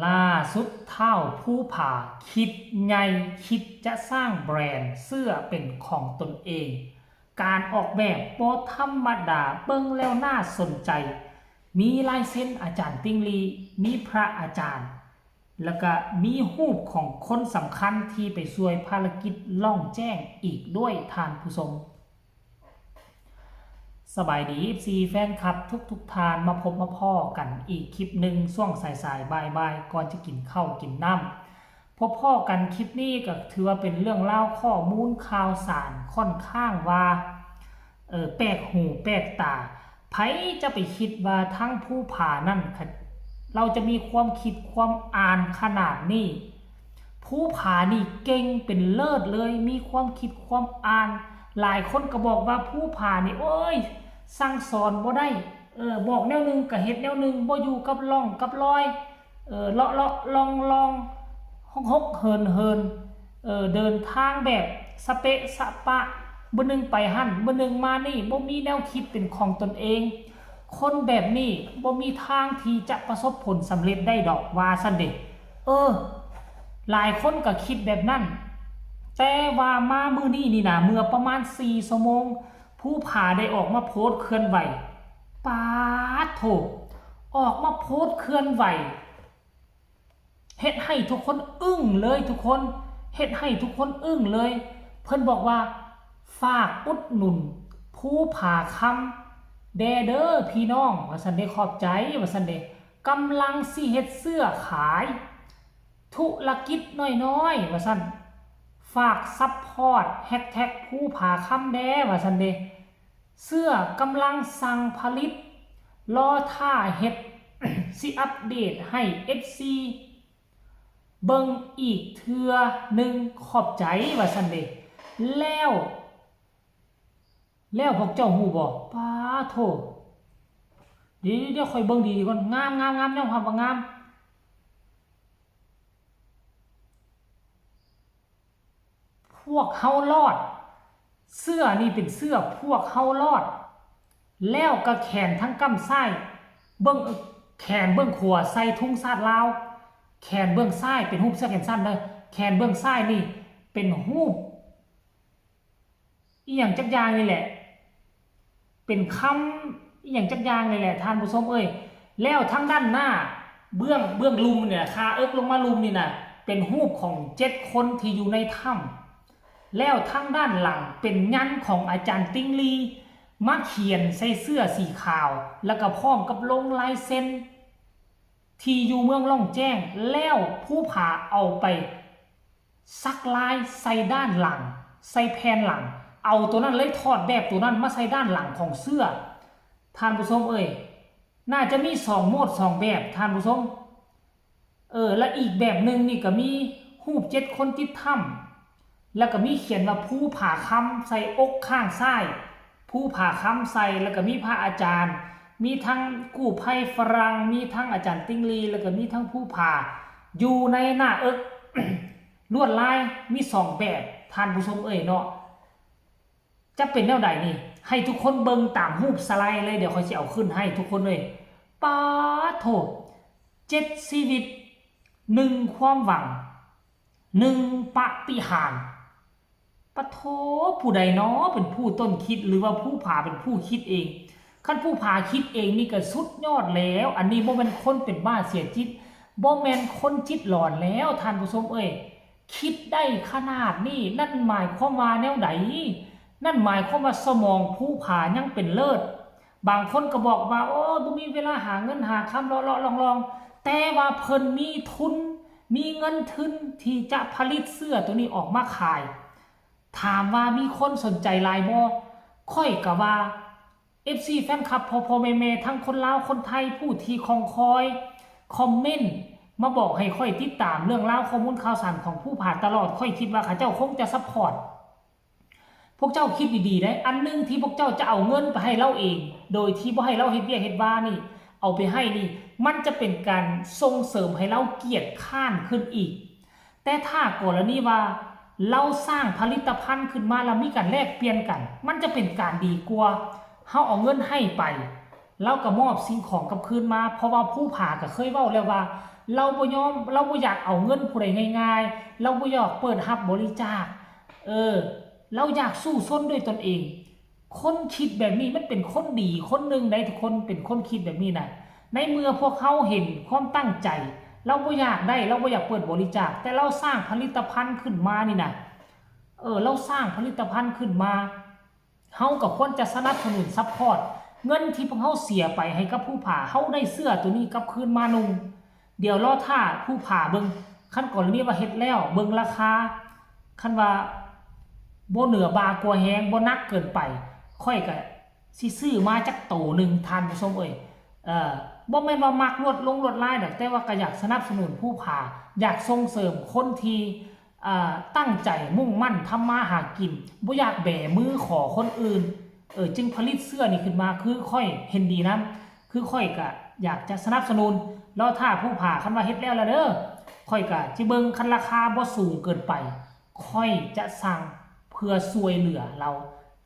ລ່າສຸດທ້າວພູຜາຄິດໃຫຍ່, ຄິດຈະສ້າງແບຣນເສື້ອເປັນຂອງຕົນເອງ. ການອອກແບບບໍ່ທຳມະດາ, ເບິ່ງແລ້ວໜ້າສົນໃຈ. ມີລາຍເຊັນອາຈານຕິ່ງລີ, ມີພະອາຈານ, ແລ້ວກະມີຮູບຂອງຄົນສຳຄັນທີ່ໄປຊ່ວຍພາລະກິດລ່ອງແຈ້ງອີກດ້ວຍ, ທ່ານຜູ້ຊົມ. ສະບາຍດີ ເອັຟຊີ ແຟນຄລັບທຸກໆທ່ານ, ມາພົບມາພໍ້ກັນອີກຄລິບໜຶ່ງຊ່ວງສາຍໆບ່າຍໆ ກ່ອນຈະກິນເຂົ້າກິນນ້ຳ. ພົບພໍ້ກັນຄລິບນີ້ກໍຖືວ່າເປັນເລື່ອງລາວຂໍ້ມູນຂ່າວສານຂ້ອນຂ້າງວ່າ ເອີ ແປກຫູແປກຕາ. ໃຜຈະໄປຄິດວ່າທັງພູຜານັ້ນ ລາວຈະມີຄວາມຄິດຄວາມອ່ານຂະໜາດນີ້. ພູຜານີ້ເກັ່ງເປັນເລີດເລີຍ, ມີຄວາມຄິດຄວາມອ່ານ. ຫຼາຍຄົນກໍບອກວ່າພູຜານີ້ ໂອ້ຍ ສັ່ງສອນບໍ່ໄດ້, ເອີ ບອກແນວໜຶ່ງກໍເຮັດແນວໜຶ່ງ, ບໍ່ຢູ່ກັບຮ່ອງກັບລອຍ, ເອີ ເລາະໆລ່ອງໆ ຫົກໆເຫີນໆ, ເອີ ເດີນທາງແບບສະເປະສະປະ, ມື້ໜຶ່ງໄປຫັ້ນ, ມື້ໜຶ່ງມານີ້, ບໍ່ມີແນວຄິດເປັນຂອງຕົນເອງ. ຄົນແບບນີ້ບໍ່ມີທາງທີ່ຈະປະສົບຜົນສຳເລັດໄດ້ດອກ ວ່າຊັ້ນເດ. ເອີ ຫຼາຍຄົນກໍຄິດແບບນັ້ນ, ແຕ່ວ່າມາມື້ນີ້ນີ້ນະ, ເມື່ອປະມານສີ່ຊົ່ວໂມງ, ພູຜາໄດ້ອອກມາໂພສເຄື່ອນໄຫວ. ປາດໂທ້! ອອກມາໂພສເຄື່ອນໄຫວ ເຮັດໃຫ້ທຸກຄົນອຶ້ງເລີຍທຸກຄົນ, ເຮັດໃຫ້ທຸກຄົນອຶ້ງເລີຍ. ເພິ່ນບອກວ່າ ຝາກອຸດໜູນພູຜາຄຳແດ່ເດີພີ່ນ້ອງ ວ່າຊັ້ນເດ, ຂອບໃຈ ວ່າຊັ້ນເດ. ກຳລັງຊິເຮັດເສື້ອຂາຍ, ທຸລະກິດນ້ອຍໆ ວ່າຊັ້ນ, ຝາກຊັບພອດ ແຮັດແທັກພູຜາຄຳແດ່ ວ່າຊັ້ນເດ. ເສື້ອກຳລັງສັ່ງຜະລິດ, ລໍຖ້າເຮັດ, ຊິອັບເດດໃຫ້ເອັຟຊີເບິ່ງອີກເທື່ອໜຶ່ງ, ຂອບໃຈ ວ່າຊັ້ນເດ. ແລ້ວ, ແລ້ວພວກເຈົ້າຮູ້ບໍ່? ປາໂທ້! ດຽວ, ດຽວ, ດຽວ, ຂ້ອຍເບິ່ງດີໆກ່ອນ. ງາມ, ງາມ, ງາມ, ຍອມຮັບວ່າງາມ. ພວກເຮົາລອດ, ເສື້ອນີ້ເປັນເສື້ອພວກເຮົາລອດ. ແລ້ວກໍແຂນທາງກ້ຳຊ້າຍ, ເບິ່ງ, ແຂນເບື້ອງຂວາໃສ່ທຸງຊາດລາວ, ແຂນເບື້ອງຊ້າຍເປັນຮູບເສື້ອແຂນສັ້ນເດີ, ແຂນເບື້ອງຊ້າຍນີ້ເປັນຮູບ ອີ່ຫຍັງຈັກຢ່າງນີ້ແຫຼະ, ເປັນຄຳອີ່ຫຍັງຈັກຢ່າງນີ້ແຫຼະ ທ່ານຜູ້ຊົມເອີຍ. ແລ້ວທາງດ້ານໜ້າ ເບື້ອງ, ເບື້ອງລຸ່ມນີ້ນະ, ຄາເອິກລົງມາລຸ່ມນີ້ນະ, ເປັນຮູບຂອງເຈັດຄົນທີ່ຢູ່ໃນຖ້ຳ. ແລ້ວທາງດ້ານຫຼັງເປັນຍັນຂອງອາຈານຕິ່ງລີ ມາຂຽນໃສ່ເສື້ອສີຂາວ, ແລ້ວກໍພ້ອມກັບລົງລາຍເຊັນ ທີ່ຢູ່ເມືອງລ່ອງແຈ້ງ, ແລ້ວພູຜາເອົາໄປສັກລາຍໃສ່ດ້ານຫຼັງ, ໃສ່ແຜ່ນຫຼັງ, ເອົາໂຕນັ້ນເລີຍ, ຖອດແບບໂຕນັ້ນມາໃສ່ດ້ານຫຼັງຂອງເສື້ອ. ທ່ານຜູ້ຊົມເອີຍ, ໜ້າຈະມີສອງໂໝດສອງແບບ, ທ່ານຜູ້ຊົມ. ເອີ ແລະ ອີກແບບໜຶ່ງນີ້ກໍມີຮູບເຈັດຄົນຕິດຖ້ຳ, ແລ້ວກໍມີຂຽນວ່າພູຜາຄຳໃສ່ອົກຂ້າງຊ້າຍ, ພູຜາຄຳໃສ່, ແລ້ວກໍມີພະອາຈານ, ມີທັງກູ້ໄພຝຣັ່ງ, ມີທັງອາຈານຕິ່ງລີ, ແລ້ວກໍມີທັງພູຜາ ຢູ່ໃນໜ້າເອິກ. ລວດລາຍມີສອງແບບ ທ່ານຜູ້ຊົມເອີຍເນາະ. ຈະເປັນແນວໃດນີ້? ໃຫ້ທຸກຄົນເບິ່ງຕາມຮູບສະໄລເລີຍ, ດຽວຂ້ອຍຊິເອົາຂຶ້ນໃຫ້ທຸກຄົນເລີຍ. ປາໂທ້! ເຈັດຊີວິດ, ໜຶ່ງຄວາມຫວັງ, ໜຶ່ງປາຕິຫານ. ປາໂທ້! ຜູ້ໃດນໍເປັນຜູ້ຕົ້ນຄິດ ຫຼືວ່າພູຜາເປັນຜູ້ຄິດເອງ? ຄັນພູຜາຄິດເອງນີ້ກໍສຸດຍອດແລ້ວ. ອັນນີ້ບໍ່ແມ່ນຄົນເປັນບ້າເສຍຈິດ, ບໍ່ແມ່ນຄົນຈິດຫຼອນແລ້ວ ທ່ານຜູ້ຊົມເອີຍ. ຄິດໄດ້ຂະໜາດນີ້, ນັ້ນໝາຍຄວາມວ່າແນວໃດ? ນັ້ນໝາຍຄວາມວ່າສະໝອງພູຜາຍັງເປັນເລີດ. ບາງຄົນກໍບອກວ່າ ໂອ້ ບໍ່ມີເວລາຫາເງິນຫາຄຳ ເລາະໆລ່ອງໆ, ແຕ່ວ່າເພິ່ນມີທຶນ, ມີເງິນທຶນທີ່ຈະຜະລິດເສື້ອໂຕນີ້ອອກມາຂາຍ. ຖາມວ່າມີຄົນສົນໃຈຫຼາຍບໍ່? ຂ້ອຍກໍວ່າ ເອັຟຊີ ແຟນຄລັບ ພໍ່ໆແມ່ໆ ທັງຄົນລາວຄົນໄທ ຜູ້ທີ່ຄອງຄອຍຄອມເມັນມາບອກໃຫ້ຂ້ອຍຕິດຕາມເລື່ອງລາວ ຂໍ້ມູນຂ່າວສານຂອງພູຜາຕະຫຼອດ, ຂ້ອຍຄິດວ່າເຂົາເຈົ້າຄົງຈະຊັບພອດ. ພວກເຈົ້າຄິດດີໆເດ້, ອັນໜຶ່ງທີ່ພວກເຈົ້າຈະເອົາເງິນໄປໃຫ້ລາວເອງ ໂດຍທີ່ບໍ່ໃຫ້ລາວເຮັດວຽກເຮັດວານີ້ ເອົາໄປໃຫ້ນີ້, ມັນຈະເປັນການສົ່ງເສີມໃຫ້ລາວກຽດຄ້ານຂຶ້ນອີກ. ແຕ່ຖ້າກໍລະນີວ່າລາວສ້າງຜະລິດຕະພັນຂຶ້ນມາ ແລ້ວມີການແລກປ່ຽນກັນ, ມັນຈະເປັນການດີກວ່າເຮົາເອົາເງິນໃຫ້ໄປ, ລາວກໍມອບສິ່ງຂອງກັບຄືນມາ ເພາະວ່າພູຜາກໍເຄີຍເວົ້າແລ້ວວ່າ ລາວບໍ່ຍອມ ລາວບໍ່ຢາກເອົາເງິນຜູ້ໃດງ່າຍໆ ລາວບໍ່ຢາກເປີດຮັບບໍລິຈາກ ເອີ ລາວຢາກສູ້ຊົນດ້ວຍຕົນເອງ. ຄົນຄິດແບບນີ້ມັນເປັນຄົນດີຄົນໜຶ່ງໃດ໋ ທຸກຄົນ ເປັນຄົນຄິດແບບນີ້ນະ. ໃນເມື່ອພວກເຮົາເຫັນຄວາມຕັ້ງໃຈ ລາວບໍ່ຢາກໄດ້ ລາວບໍ່ຢາກເປີດບໍລິຈາກ ແຕ່ລາວສ້າງຜະລິດຕະພັນຂຶ້ນມານີ້ນະ ເອີ ລາວສ້າງຜະລິດຕະພັນຂຶ້ນມາ ເຮົາກໍຄວນຈະສະໜັບສະໜູນ ຊັບພອດ ເງິນທີ່ພວກເຮົາເສຍໄປໃຫ້ກັບພູຜາ ເຮົາໄດ້ເສື້ອໂຕນີ້ກັບຄືນມານຸ່ງ. ດຽວລໍຖ້າພູຜາເບິ່ງ ຄັນກໍລະນີວ່າເຮັດແລ້ວ ເບິ່ງລາຄາ ຄັນວ່າບໍ່ເໜືອບ່າກົວແຮງ ບໍ່ໜັກເກີນໄປ ຂ້ອຍກໍຊິຊື້ມາຈັກໂຕໜຶ່ງ ທ່ານຜູ້ຊົມເອີຍ. ເອີ ບໍ່ແມ່ນວ່າມັກລວດລົງລວດລາຍດອກ ແຕ່ວ່າກໍຢາກສະໜັບສະໜູນພູຜາ ຢາກສົ່ງເສີມຄົນທີ່ ອ່າ ຕັ້ງໃຈມຸ່ງໝັ້ນທຳມາຫາກິນ ບໍ່ຢາກແບມືຂໍຄົນອື່ນ ເອີ ຈຶ່ງຜະລິດເສື້ອນີ້ຂຶ້ນມາ ຄືຂ້ອຍເຫັນດີນຳ ຄືຂ້ອຍກະຢາກຈະສະໜັບສະໜູນ. ລໍຖ້າພູຜາ ຄັນວ່າເຮັດແລ້ວລະເດີ ຂ້ອຍກະຊິເບິ່ງ ຄັນລາຄາບໍ່ສູງເກີນໄປ ຂ້ອຍຈະສັ່ງເພື່ອຊ່ວຍເຫຼືອລາວ.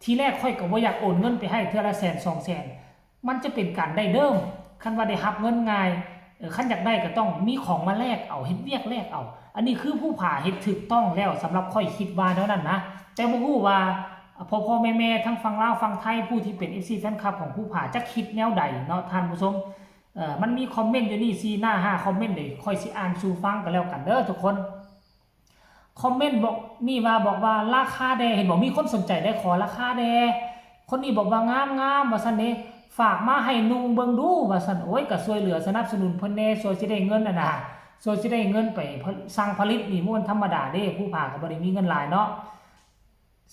ທີແລກຂ້ອຍກໍບໍ່ຢາກໂອນເງິນໄປໃຫ້ເທື່ອລະແສນສອງແສນ ມັນຈະເປັນການໄດ້ເດີມ ຄັນວ່າໄດ້ຮັບເງິນງ່າຍ ເອີ ຄັນຢາກໄດ້ກໍຕ້ອງມີຂອງມາແລກເອົາ ເຮັດວຽກແລກເອົາ. ອັນນີ້ຄືພູຜາເຮັດຖືກຕ້ອງແລ້ວ ສຳລັບຂ້ອຍຄິດວ່າແນວນັ້ນນະ. ແຕ່ບໍ່ຮູ້ວ່າພໍ່ໆແມ່ໆທັງຝັ່ງລາວຝັ່ງໄທ ຜູ້ທີ່ເປັນເອັຟຊີແຟນຄລັບຂອງພູຜາ ຈະຄິດແນວໃດເນາະທ່ານຜູ້ຊົມ. ເອີ ມັນມີຄອມເມັນຢູ່ນີ້ສີ່ໜ້າຫ້າຄອມເມັນເດ ຂ້ອຍຊິອ່ານສູ່ຟັງກັນແລ້ວກັນເດີທຸກຄົນ. ຄອມເມັນບອກນີ້ວ່າ ບອກວ່າລາຄາແດ່ ເຫັນບໍ່ ມີຄົນສົນໃຈໄດ້ຂໍລາຄາແດ່. ຄົນນີ້ບອກວ່າງາມໆ ວ່າຊັ້ນເດ ຝາກມາໃຫ້ນຸ່ງເບິ່ງດູ ວ່າຊັ້ນ. ໂອ້ຍ ກໍຊ່ວຍເຫຼືອສະໜັບສະໜູນເພິ່ນແດ່ ສ່ວນຊິໄດ້ເງິນຫັ້ນນະ ສ່ວນຊິໄດ້ເງິນໄປສັ່ງຜະລິດນີ້ ບໍ່ແມ່ນທຳມະດາເດ້ ພູຜາກໍບໍ່ໄດ້ມີເງິນຫຼາຍເນາະ.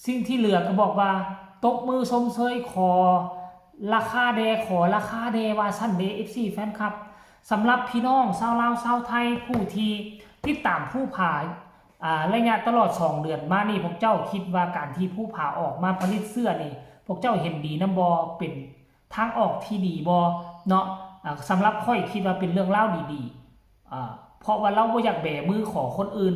ສິ່ງທີ່ເຫຼືອກໍບອກວ່າ ຕົບມືຊົມເຊີຍ ຂໍລາຄາແດ່ ຂໍລາຄາແດ່ ວ່າຊັ້ນເດ້ ເອັຟຊີແຟນຄລັບ. ສຳລັບພີ່ນ້ອງຊາວລາວຊາວໄທ ຜູ້ທີ່ຕິດຕາມພູຜາ ອ່າ ໄລຍະຕະຫຼອດສອງເດືອນມານີ້ ພວກເຈົ້າຄິດວ່າການທີ່ພູຜາອອກມາຜະລິດເສື້ອນີ້ ພວກເຈົ້າເຫັນດີນຳບໍ່? ເປັນທາງອອກທີ່ດີບໍ່ເນາະ? ອ່າ ສຳລັບຂ້ອຍຄິດວ່າເປັນເລື່ອງລາວດີໆ ອ່າ ເພາະວ່າລາວບໍ່ຢາກແບມືຂໍຄົນອື່ນ.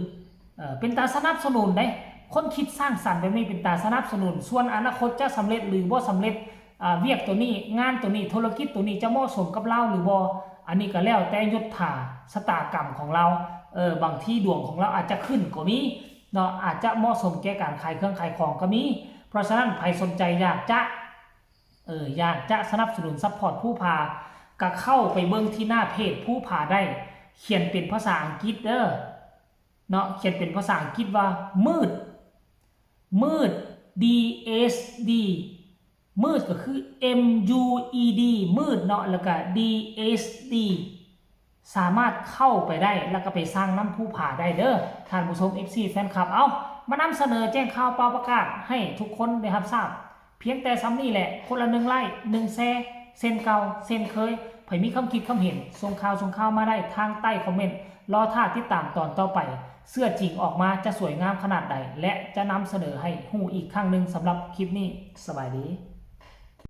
ເອີ ເປັນຕາສະໜັບສະໜູນເດ້ ຄົນຄິດສ້າງສັນແບບນີ້ເປັນຕາສະໜັບສະໜູນ. ສ່ວນອະນາຄົດຈະສຳເລັດ ຫຼື ບໍ່ສຳເລັດ ອ່າ ວຽກໂຕນີ້ ງານໂຕນີ້ ທຸລະກິດໂຕນີ້ ຈະເໝາະສົມກັບລາວ ຫຼື ບໍ່ ອັນນີ້ກໍແລ້ວແຕ່ຍຸດທາຊະຕາກຳຂອງລາວ. ເອີ ບາງທີດວງຂອງລາວອາດຈະຂຶ້ນກໍມີເນາະ ອາດຈະເໝາະສົມແກ່ການຂາຍເຄື່ອງຂາຍຂອງກໍມີ. ເພາະສະນັ້ນ ໃຜສົນໃຈຢາກຈະ ເອີ ຢາກຈະສະໜັບສະໜູນ ຊັບພອດພູຜາ ກະເຂົ້າໄປເບິ່ງທີ່ໜ້າເພຈພູຜາໄດ້ ຂຽນເປັນພາສາອັງກິດເດີເນາະ ຂຽນເປັນພາສາອັງກິດວ່າ ມືດ ມືດ ດີ ເອສ ດີ ມືດ ກໍຄື ເອັມ ຢູ ອີ ດີ ມືດເນາະ ແລ້ວກະ ດີ ເອສ ດີ ສາມາດເຂົ້າໄປໄດ້ ແລ້ວກໍໄປສັ່ງນຳພູຜາໄດ້ເດີທ່ານຜູ້ຊົມ ເອັຟຊີແຟນຄລັບ. ເອົ້າ ມານຳສະເໜີແຈ້ງຂ່າວປ່າວປະກາດໃຫ້ທຸກຄົນໄດ້ຮັບຊາບ ພຽງແຕ່ສ່ຳນີ້ແຫຼະ ຄົນລະໜຶ່ງໄລ້ ໜຶ່ງແຊ ເຊັ່ນເກົ່າເຊັ່ນເຄີຍ. ໃຜມີຄຳຄິດຄຳເຫັນ ສົ່ງຂ່າວ ສົ່ງຂ່າວມາໄດ້ທາງໃຕ້ຄອມເມັນ. ລໍຖ້າຕິດຕາມຕອນຕໍ່ໄປ ເສື້ອຈິງອອກມາຈະສວຍງາມຂະໜາດໃດ ແລະ ຈະນຳສະເໜີໃຫ້ຮູ້ອີກຄັ້ງໜຶ່ງ. ສຳລັບຄລິບນີ້ ສະບາຍດີ.